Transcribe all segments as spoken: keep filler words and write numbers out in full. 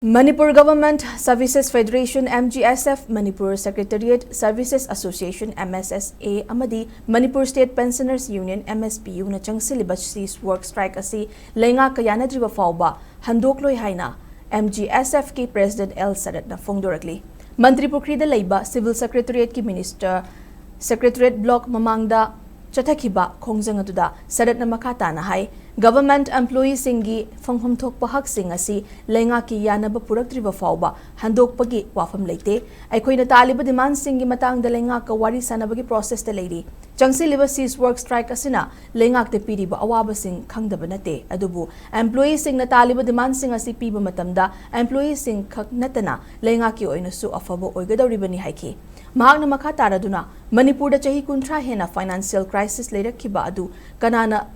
Manipur Government Services Federation, M G S F, Manipur Secretariat Services Association, M S S A, ꯑꯃꯗꯤ Manipur State Pensioners Union, M S P U ꯅ ꯆꯪꯁꯤꯜꯂꯤꯕ cease work strike ꯑꯁꯤ ꯂꯩꯉꯥꯛꯀ ꯌꯥꯅꯗ꯭ꯔꯤꯕ ꯐꯥꯎꯕ ꯍꯟꯗꯣꯛꯂꯣꯏ ꯍꯥꯏꯅ M G S F ꯀꯤ President L ꯁꯔꯠꯅ ꯐꯣꯡꯗꯣꯔꯛꯂꯤ꯫ ꯃꯟꯇ꯭ꯔꯤ ꯄꯨꯈ꯭ꯔꯤꯗ ꯂꯩꯕ Civil Secretariat ꯀꯤ Minister Secretariat Block ꯃꯃꯥꯡꯗ ꯆꯠꯊꯈꯤꯕ ꯈꯣꯡꯖꯪ ꯑꯗꯨꯗ ꯁꯔꯠꯅ ꯃꯈꯥ ꯇꯥꯅ ꯍꯥꯏ, Government employee ꯁꯤꯡꯒꯤ ꯐꯪꯐꯝ ꯊꯣꯛꯄ ꯍꯛꯁꯤꯡ ꯑꯁꯤ ꯂꯩꯉꯥꯛꯀꯤ ꯌꯥꯅꯕ ꯄꯨꯔꯛꯇ꯭ꯔꯤꯕ ꯐꯥꯎꯕ ꯍꯟꯗꯣꯛꯄꯒꯤ ꯋꯥꯐꯝ ꯂꯩꯇꯦ꯫ ꯑꯩꯈꯣꯏꯅ ꯇꯥꯜꯂꯤꯕ demand ꯁꯤꯡꯒꯤ ꯃꯇꯥꯡꯗ ꯂꯩꯉꯥꯛꯀ ꯋꯥꯔꯤ ꯁꯥꯅꯕꯒꯤ process ꯇ ꯂꯩꯔꯤ꯫ ꯆꯪꯁꯤꯜꯂꯤꯕ cease work strike ꯑꯁꯤꯅ ꯂꯩꯉꯥꯛꯇ ꯄꯤꯔꯤꯕ ꯑꯋꯥꯕꯁꯤꯡ ꯈꯪꯗꯕ ꯅꯠꯇꯦ, ꯑꯗꯨꯕꯨ employee ꯁꯤꯡꯅ ꯇꯥꯜꯂꯤꯕ demand ꯁꯤꯡ ꯑꯁꯤ ꯄꯤꯕ ꯃꯇꯝꯗ employee ꯁꯤꯡ ꯈꯛ ꯅꯠꯇꯅ ꯂꯩꯉꯥꯛꯀꯤ ꯑꯣꯏꯅꯁꯨ ꯑꯐꯕ ꯑꯣꯏꯒꯗꯧꯔꯤꯕꯅꯤ ꯍꯥꯏꯈꯤ꯫ ꯃꯍꯥꯛꯅ ꯃꯈꯥ ꯇꯥꯔꯗꯨꯅ, ꯃꯅꯤꯄꯨꯔꯗ ꯆꯍꯤ ꯀꯨꯟꯊ꯭ꯔꯥ ꯍꯦꯟꯅ financial crisis ꯂꯩꯔꯛꯈꯤꯕ ꯑꯗꯨ ꯀꯅꯥꯅ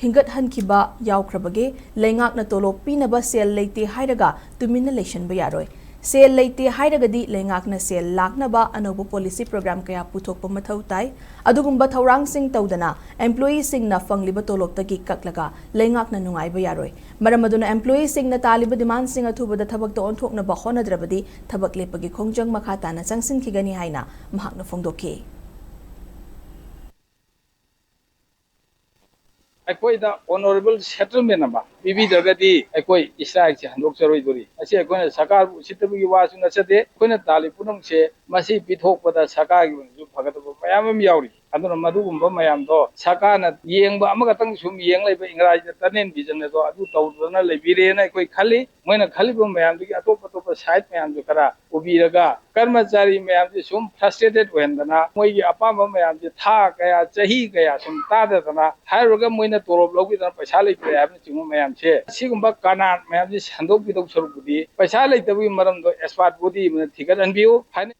ꯍꯤꯡꯒꯠꯍꯟꯈꯤꯕ ꯌꯥꯎꯈ꯭ꯔꯕꯒꯦ? ꯂꯩꯉꯥꯛꯅ ꯇꯣꯂꯣꯞ ꯄꯤꯅꯕ ꯁꯦꯜ ꯂꯩꯇꯦ ꯍꯥꯏꯔꯒ ꯇꯨꯃꯤꯟꯅ ꯂꯩꯁꯟꯕ ꯌꯥꯔꯣꯏ꯫ ꯁꯦꯜ ꯂꯩꯇꯦ ꯍꯥꯏꯔꯒꯗꯤ ꯂꯩꯉꯥꯛꯅ ꯁꯦꯜ ꯂꯥꯛꯅꯕ ꯑꯅꯧꯕ policy program ꯀꯌꯥ ꯄꯨꯊꯣꯛꯄ ꯃꯊꯧ ꯇꯥꯏ꯫ ꯑꯗꯨꯒꯨꯝꯕ ꯊꯧꯔꯥꯡꯁꯤꯡ ꯇꯧꯗꯅ employee ꯁꯤꯡꯅ ꯐꯪꯂꯤꯕ ꯇꯣꯂꯣꯞꯇꯒꯤ ꯀꯛꯂꯒ ꯂꯩꯉꯥꯛꯅ ꯅꯨꯡꯉꯥꯏꯕ ꯌꯥꯔꯣꯏ꯫ ꯃꯔꯝ ꯑꯗꯨꯅ employee ꯁꯤꯡꯅ ꯇꯥꯜꯂꯤꯕ demand ꯁꯤꯡ ꯑꯊꯨꯕꯗ ꯊꯕꯛꯇ ꯑꯣꯟꯊꯣꯛꯅꯕ ꯍꯣꯠꯅꯗ꯭ꯔꯕꯗꯤ ꯊꯕꯛ ꯂꯦꯞꯄꯒꯤ ꯈꯣꯡꯖꯪ ꯃꯈꯥ ꯇꯥꯅ ꯆꯪꯁꯤꯟꯈꯤꯒꯅꯤ ꯍꯥꯏꯅ ꯃꯍꯥꯛꯅ ꯐꯣꯡꯗꯣꯛꯈꯤ꯫ ꯑꯩꯈꯣꯏꯗ honourable settlement ꯑꯃ ꯄꯤꯕꯤꯗ꯭ꯔꯒꯗꯤ ꯑꯩꯈꯣꯏ strike ꯁꯦ ꯍꯟꯗꯣꯛꯆꯔꯣꯏꯗꯣꯔꯤ꯫ ꯑꯁꯤ ꯑꯩꯈꯣꯏꯅ ꯁꯔꯀꯥꯔꯕꯨ ꯎꯁꯤꯠꯇꯕꯒꯤ ꯋꯥꯁꯨ ꯅꯠꯆꯗꯦ꯫ ꯑꯩꯈꯣꯏꯅ ꯇꯥꯜꯂꯤ ꯄꯨꯝꯅꯃꯛꯁꯦ ꯃꯁꯤ ꯄꯤꯊꯣꯛꯄꯗ ꯁꯔꯀꯥꯔꯒꯤ ꯑꯣꯏꯅꯁꯨ ꯐꯒꯗꯕ ꯃꯌꯥꯝ ꯑꯃ ꯌꯥꯎꯔꯤ꯫ ꯑꯗꯨꯅ ꯃꯗꯨꯒꯨꯝꯕ ꯃꯌꯥꯝꯗꯣ ꯁꯔꯀꯥꯔꯅ ꯌꯦꯡꯕ ꯑꯃꯈꯛꯇꯪ ꯁꯨꯝ ꯌꯦꯡ ꯂꯩꯕ, ꯏꯪꯒ꯭ꯔꯥꯖꯤꯗ tunnel vision ꯑꯗꯣ ꯑꯗꯨ ꯇꯧꯗꯅ ꯂꯩꯕꯤꯔꯦꯅ ꯑꯩꯈꯣꯏ ꯈꯜꯂꯤ꯫ ꯃꯣꯏꯅ ꯈꯜꯂꯤꯕ ꯃꯌꯥꯝꯗꯨꯒꯤ ꯑꯇꯣꯞ ꯑꯇꯣꯞꯄ side ꯃꯌꯥꯝꯁꯨ ꯈꯔ ꯎꯕꯤꯔꯒ ꯀꯔꯃꯆꯥꯔꯤ ꯃꯌꯥꯝꯁꯦ ꯁꯨꯝ frustrated ꯑꯣꯏꯍꯟꯗꯅ ꯃꯣꯏꯒꯤ ꯑꯄꯥꯝꯕ ꯃꯌꯥꯝꯁꯦ ꯊꯥ ꯀꯌꯥ, ꯆꯍꯤ ꯀꯌꯥ ꯁꯨꯝ ꯇꯥꯗꯗꯅ ꯍꯥꯏꯔꯨꯔꯒ ꯃꯣꯏꯅ ꯇꯣꯂꯣꯞ ꯂꯧꯕꯤꯗꯅ ꯄꯩꯁꯥ ꯂꯩꯇ꯭ꯔꯦ ꯍꯥꯏꯕꯅꯆꯤꯡꯕ ꯃꯌꯥꯝꯁꯦ, ꯑꯁꯤꯒꯨꯝꯕ ꯀꯔꯅꯥꯠ ꯃꯌꯥꯝꯁꯦ ꯁꯟꯗꯣꯛꯄꯤꯗꯧ ꯁꯔꯨꯛꯄꯨꯗꯤ ꯄꯩꯁꯥ ꯂꯩꯇꯕꯒꯤ ꯃꯔꯝꯗꯣ expert body ꯑꯃꯅ ꯊꯤꯒꯠꯍꯟꯕꯤꯌꯨ ꯍꯥꯏꯅ